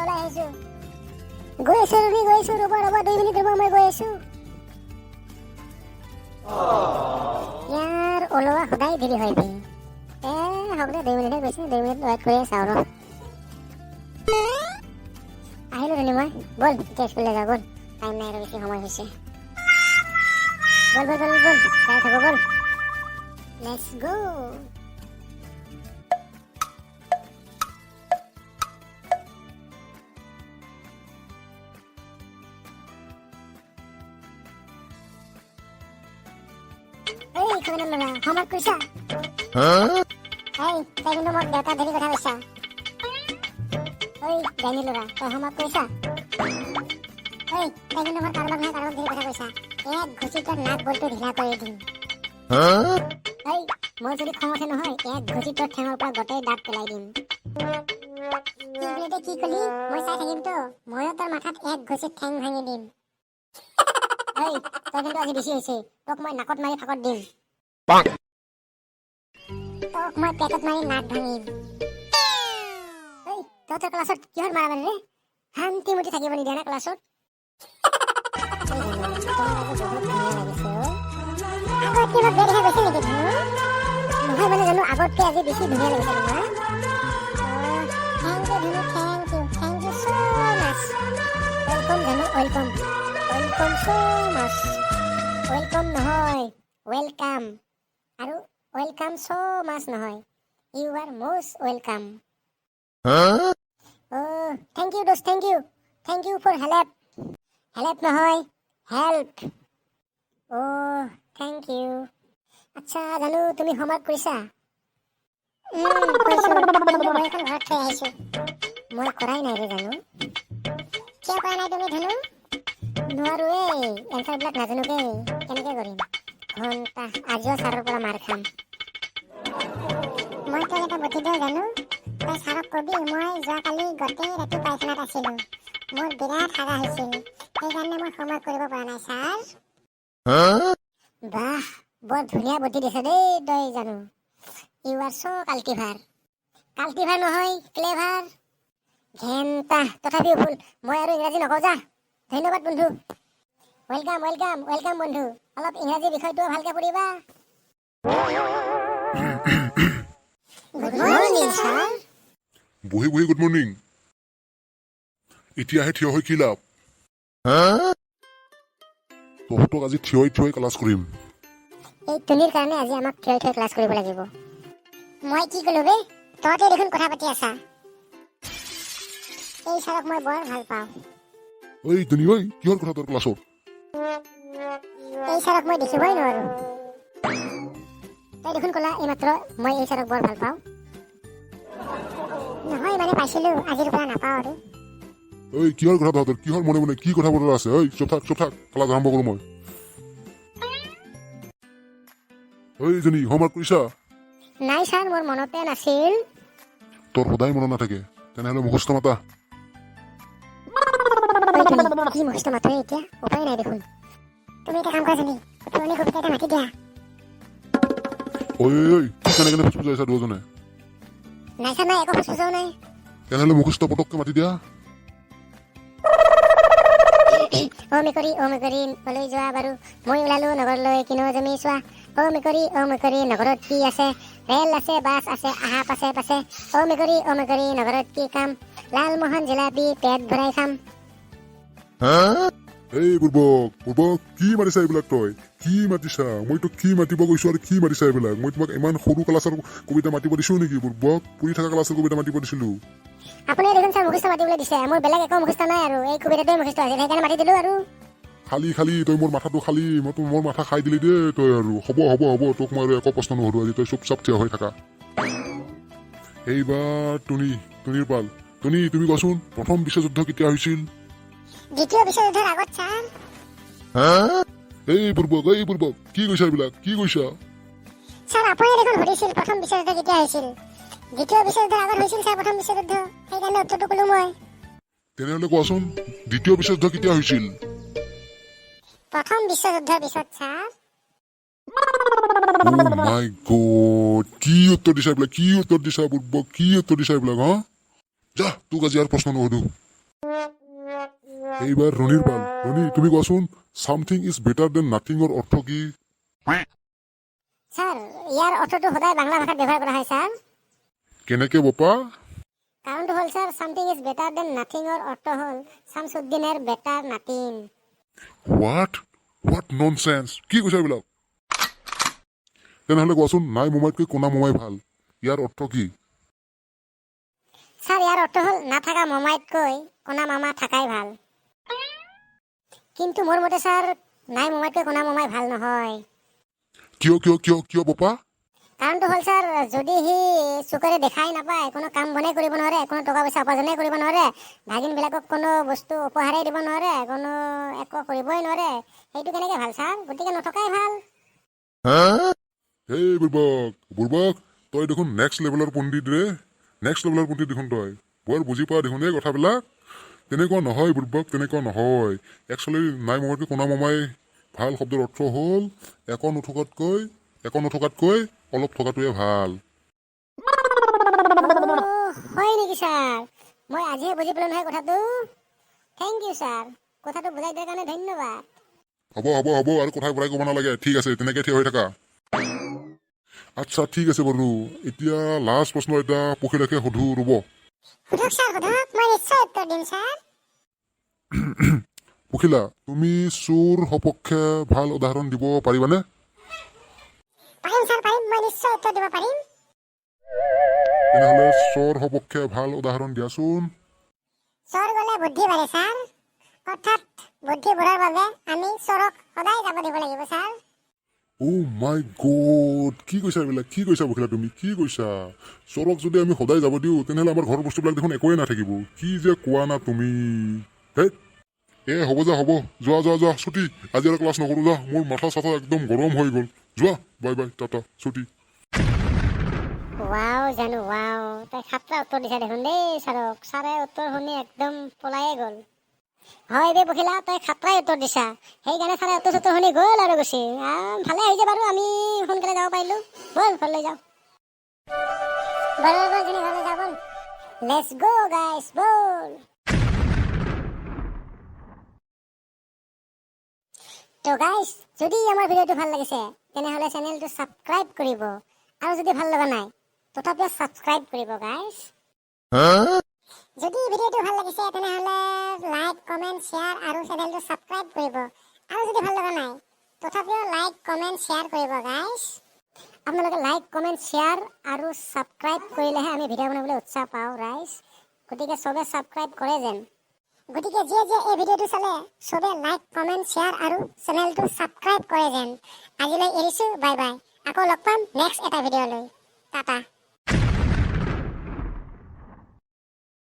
ওলাই আহিছোঁ। গৈ আছোঁ ৰুমি, গৈ আছোঁ। ৰ'ব, ৰ'ব, 2 মিনিট ৰ'ব, মই গৈ আছোঁ। ইয়াৰ ওলোৱা সদায় দেৰি হয় বে। এ হওক দে, 2 মিনিটহে গৈছে, 2 মিনিট ৱেইট কৰিয়ে চাওঁ। ৰ, আহিলোঁ ধনী মই। ব'ল, এতিয়া স্কুললৈ যাওঁ ব'ল। টাইম নাই আৰু, বেছি সময় হৈছে। ব'ল, ব'ল, ব'ল, ব'ল, যাই থাকোঁ ব'ল। Let's go. এই খগেনৰ ল'ৰা, হোমৱৰ্ক কৰিছা? এই, তই কিন্তু মোক দেউতা ধৰি কথা কৈছা। ঐ ডাইনী ল'ৰা, তই হোমৱৰ্ক কৰিছা? ঐ, তই কিন্তু মোৰ কাৰোবাক নহয় কাৰোবাক ধৰি কথা কৈছা। এক ঘুচি তোৰ নাক বলটো ঢিলা কৰি দিম। ঐ, মই যদি খং উঠে নহয়, এক ঘুচি তোৰ ঠেঙৰ পৰা গোটেই দাঁত পেলাই দিম। কি বোলে, কি কলি? মই চাই থাকিম তো। ময়ো তোৰ মাথাত এক ঘুচিত ঠেং ভাঙি দিম। ঐ, তই কিন্তু আজি বেছি হৈছে। তোক মই নাকত মাৰি ফাকত দিম। তোক মই পেটত মাৰি নাক ভাঙিম। ঐ, তহঁতৰ ক্লাছত কিহৰ মাৰামাৰি ৰে? শান্তি মতে থাকিব নিদিয়া না ক্লাছত? ঐ জানো, তোমাক আজি বহুত ধুনীয়া লাগিছে অ'। আগতকে মোক বেয়া দেখা গৈছে নেকি ধুনু? নহয় মানে জানো, আগতকে আজি বেছি ধুনীয়া লাগিছে তোমাক। Thank you Dhunu, thank you, thank you so much. Welcome জানু, welcome, welcome so much. Welcome নহয়, welcome. আৰু welcome চ' মাছ নহয়, you are most welcome. Oh, thank you দোস্ত, thank you, thank you for help. Help নহয়, help. অ' thank U. আচ্ছা জানু, তুমি homework কৰিছা? কৰিছোঁ, কিন্তু মই এখন ঘৰত থৈ আহিছোঁ। মই কৰাই নাই ৰে জানু। কিয় কৰা নাই তুমি ধুনু? নোৱাৰোঁ এই, এনচাৰবিলাক নাজানোকেই কেনেকৈ কৰিম? ঘণ্টা আজিও ছাৰৰ পৰা মাৰ খাম মই। তোক এটা বুদ্ধি দিওঁ জানু, তই ছাৰক কবি, মই যোৱাকালি গোটেই ৰাতি পায়খানাত আছিলোঁ, মোৰ বিৰাট হাগা হৈছিল, সেইকাৰণে মই হোমৱৰ্ক কৰিব পৰা নাই ছাৰ। বাহ, বৰ ধুনীয়া বুদ্ধি দিছ দেই তই জানু। You are so cultivar. কাল্টিভাৰ নহয়, ক্লেভাৰ। ঘেণ্টা, তথাপিও ভুল। মই আৰু ইংৰাজী নকওঁ যা। ধন্যবাদ বন্ধু। Welcome, welcome, welcome বন্ধু। অলপ ইংৰাজী বিষয়টোও ভালকে পঢ়িবা। Good morning sir. বহি বহি গুড মৰ্ণিং। এতিয়াহে থিয় হৈ কি লাভ? তহঁতক আজি থিয় থিয় ক্লাছ কৰিম। এই টুনিৰ কাৰণে আজি আমাক থিয় থিয় ক্লাছ কৰিব লাগিব। মই কি ক'লো বে? তহঁতে দেখোন কথা পাতি আছা। এই ছাৰক মই বৰ ভাল পাওঁ। ঐ টুনি, ঐ, কিহৰ কথা তোৰ ক্লাছত? এই ছাৰক মই দেখিবই নোৱাৰো। তই দেখোন ক'লা এইমাত্ৰ, মই এই ছাৰক বৰ ভাল পাওঁ। নহয় মানে পাইছিলো, আজিৰ পৰা নাপাওঁ আৰু। ঐ, কিহৰ কথা তহঁতৰ? কিহৰ মনে মনে কি কথা বতৰা আছে? ঐ, চুপ থাক, চুপ থাক, ক্লাছ আৰম্ভ কৰোঁ মই। ঐ জনী, হোমৱৰ্ক কৰিছা? নাই ছাৰ, মোৰ মনতে নাছিল। তোৰ সদায় মনত নাথাকে। তেনেহ'লে মুখস্থ মাতা। ঐ টুনি, কি মুখস্থ মাতোৱে এতিয়া? উপায় নাই দেখোন। তুমি এটা কাম কৰা জনী, পুৰণি কবিতা এটা মাতি দিয়া। ঐ ঐ ঐ, কি কেনে কেনে ফুচফুচাই আছা দুজনে? নাই ছাৰ, নাই, একো ফুচফুচাও নাই। তেনেহ'লে মুখস্থ পটককে মাতি দিয়া। অ মেকুৰী, অ মেকুৰী, কলৈ যোৱা বাৰু? মই ওলালো নগৰলৈ, কিনো জমি চোৱা। অ মেকুৰী, অ মেকুৰী, নগৰত কি আছে? ৰেল আছে, বাছ আছে, আহা পাছে পাছে। অ মেকুৰী, অ মেকুৰী, নগৰত কি কাম? লালমোহন জিলাপি পেট ভৰাই খাম। এই বুৰ্বক, বুৰ্বক, কি মাতিছা এইবিলাক? তই কি মাতিছা? মই তোক কি মাতিব কৈছো আৰু কি মাতিছা এইবিলাক? মই তোমাক ইমান সৰু ক্লাছৰ কবিতা মাতিব দিছো নেকি বুৰ্বক? পুৰি থকা ক্লাছৰ কবিতা মাতিব দিছিলো। আপুনি দেখোন ছাৰ মুখস্থ মাতিবলৈ দিছে। মোৰ বেলেগ একো মুখস্থ নাই আৰু, এই কবিতাটোৱে মুখস্থ আছিল, সেইকাৰণে মাতি দিলো আৰু। খালি খালি, তই মোৰ মাথাটো খালি। মই তো মোৰ মাথা খাই দিলি দেই তই আৰু। হ'ব, হ'ব, হ'ব, তোক মই আৰু একো প্ৰশ্ন নুসুধো আজি। তই চুপ চাপ থিয় হৈ থাকা। এইবাৰ টুনি, টুনিৰ পাল। টুনি, তুমি কোৱাচোন, প্ৰথম বিশ্বযুদ্ধ কেতিয়া হৈছিল? দ্বিতীয় বিশ্বযুদ্ধৰ আগত ছাৰ। এই বুৰ্বক, এই বুৰ্বক, কি কৈছা এইবিলাক? কি কৈছা? ছাৰ, আপুনি দেখোন সুধিছিল প্ৰথম বিশ্বযুদ্ধ কেতিয়া হৈছিল। দ্বিতীয় বিশ্বযুদ্ধৰ আগত হৈছিল ছাৰ প্ৰথম বিশ্বযুদ্ধ, সেইকাৰণে উত্তৰটো ক'লো মই। তেনেহ'লে কোৱাচোন, দ্বিতীয় বিশ্বযুদ্ধ কেতিয়া হৈছিল? প্ৰথম বিশ্বযুদ্ধৰ পিছত ছাৰ। মাই গড, কি উত্তৰ দিছা এইবিলাক? কি উত্তৰ দিছা বুৰ্বক? কি উত্তৰ দিছা এইবিলাক? হা, যা, তোক আজি আৰু প্ৰশ্ন নুসুধো। এইবাৰ ৰণীৰ পাল। ৰণী, তুমি কোৱাচোন, "চামথিং is better then নাথিঙৰ অৰ্থ কি? ছাৰ, ইয়াৰ অৰ্থটো সদায় বাংলা ভাষাত ব্যৱহাৰ কৰা হয় ছাৰ। কেনেকে বোপা? কাৰণটো হ'ল sir, "something is better than নাথিঙৰ অৰ্থ হ'ল শামছুদ্দিনৰ বেটাৰ নাতিন। What? What nonsense! কি কৈছা এইবিলাক? তেনেহ'লে কোৱাচোন, "নাই মোমাইতকৈ কোনা মোমাই ভাল", ইয়াৰ অৰ্থ কি? ছাৰ, ইয়াৰ অৰ্থ হ'ল নাথাকা মামাইতকৈ কণা মামা থাকাই ভাল। কিন্তু মোৰ মতে ছাৰ, নাই মোমাইতকৈ কণা মামাই ভাল নহয়। কিয় কিয় কিয় কিয় বোপা? কাৰণটো হ'ল ছাৰ, যদি সি চকুৰে দেখাই নাপায়, কোনো কাম বনেই কৰিব নোৱাৰে, কোনো টকা পইচা উপাৰ্জনেই কৰিব নোৱাৰে, ভাগিনবিলাকক কোনো বস্তু উপহাৰেই দিব নোৱাৰে, কোনো একো কৰিবই নোৱাৰে, সেইটো কেনেকৈ ভাল ছাৰ? গতিকে নথকাই ভাল। হেই বুৰ্বক, বুৰ্বক, তই দেখোন নেক্সট লেভেলৰ পণ্ডিত ৰে। নেক্সট লেভেলৰ পণ্ডিত দেখোন তই। বৰ বুজি পোৱা দেখোন এই কথাবিলাক। তেনেকুৱা নহয় বুৰ্বক, তেনেকুৱা নহয়। একচুৱেলি "নাই মোমাইতকৈ কোনা মোমাই ভাল" শব্দৰ অৰ্থ হ'ল একো নথকাতকৈ অলপ থকাটোৱে ভাল। অ', হয় নেকি ছাৰ? মই আজিহে বুজি পালোঁ নহয় কথাটো। Thank U sir, কথাটো বুজাই দিয়াৰ কাৰণে ধন্যবাদ। হ'ব হ'ব হ'ব, আৰু কথা বঢ়াই ক'ব নালাগে। ঠিক আছে, তেনেকৈ থিয় হৈ থাকা। আচ্ছা, ঠিক আছে বাৰু। এতিয়া লাষ্ট প্ৰশ্ন এটা পখিলাকে সুধো, ৰ'ব। সোধক ছাৰ, সোধক, মই নিশ্চয় উত্তৰ দিম ছাৰ। পখিলা, তুমি চোৰ সপক্ষে ভাল উদাহৰণ দিব পাৰিবানে? পাৰিম ছাৰ, পাৰিম। মই নিশ্চয় উত্তৰ দিব পাৰিম। তেনেহ'লে চোৰ সপক্ষে ভাল উদাহৰণ দিয়াচোন। চোৰ গ'লে বুদ্ধি বাঢ়ে ছাৰ। অৰ্থাৎ বুদ্ধি বঢ়াৰ বাবে আমি চোৰক সদায় যাব দিব লাগিব ছাৰ। অ' মাই গড! কি কৈছা এইবিলাক? কি কৈছা পখিলা, তুমি কি কৈছা? চোৰক যদি আমি সদায় যাব দিওঁ, তেনেহ'লে আমাৰ ঘৰৰ বস্তুবিলাক দেখোন একোৱেই নাথাকিব। কি যে কোৱা না তুমি! হেই, এ হ'ব যা, হ'ব। যোৱা যোৱা যোৱা, ছুটি। আজি আৰু ক্লাছ নকৰোঁ যা। মোৰ মাথা চাথা একদম গৰম হৈ গ'ল। যোৱা, বাই বাই, টাটা, ছুটি। ৱাও জানো, ৱাও! তই সাতটা উত্তৰ দিছা দেখোন দেই ছাৰক। ছাৰে উত্তৰ শুনি একদম পলায়ে গ'ল। হয় বে পখিলা, তই সাতটাই উত্তৰ দিছা, সেইকাৰণে ছাৰে উত্তৰ চুত্তৰ শুনি গ'ল আৰু গুচি। ভালে হৈছে বাৰু, আমি সোনকালে যাব পাৰিলোঁ। ব'ল, ঘৰলৈ যাওঁ। ব'ল ব'ল, জনী, ঘৰলৈ যাওঁ ব'ল। Let's গ' গাইছ, ব'ল। তো গাইছ, যদি আমাৰ ভিডিঅ'টো ভাল লাগিছে, তেনেহ'লে চেনেলটো ছাবস্ক্ৰাইব কৰিব আৰু যদি ভাল লগা নাই, তথাপিও ছাবস্ক্ৰাইব কৰিব গাইছ। যদি ভিডিঅ'টো ভাল লাগিছে, তেনেহ'লে লাইক, কমেণ্ট, শ্বেয়াৰ আৰু চেনেলটো ছাবস্ক্ৰাইব কৰিব আৰু যদি ভাল লগা নাই, তথাপিও লাইক, কমেণ্ট, শ্বেয়াৰ কৰিব গাইছ। আপোনালোকে লাইক, কমেণ্ট, শ্বেয়াৰ আৰু ছাবস্ক্ৰাইব কৰিলেহে আমি ভিডিঅ' বনাবলৈ উৎসাহ পাওঁ ৰাইজ। গতিকে চবে ছাবস্ক্ৰাইব কৰে যেন। গতিকে যিয়ে যিয়ে এই ভিডিঅ'টো চালে, চবে লাইক, কমেণ্ট, শ্বেয়াৰ আৰু চেনেলটো ছাবস্ক্ৰাইব কৰে যেন। আজিলৈ এৰিছোঁ, বাই বাই। আকৌ লগ পাম নেক্সট এটা ভিডিঅ' লৈ। টাটা।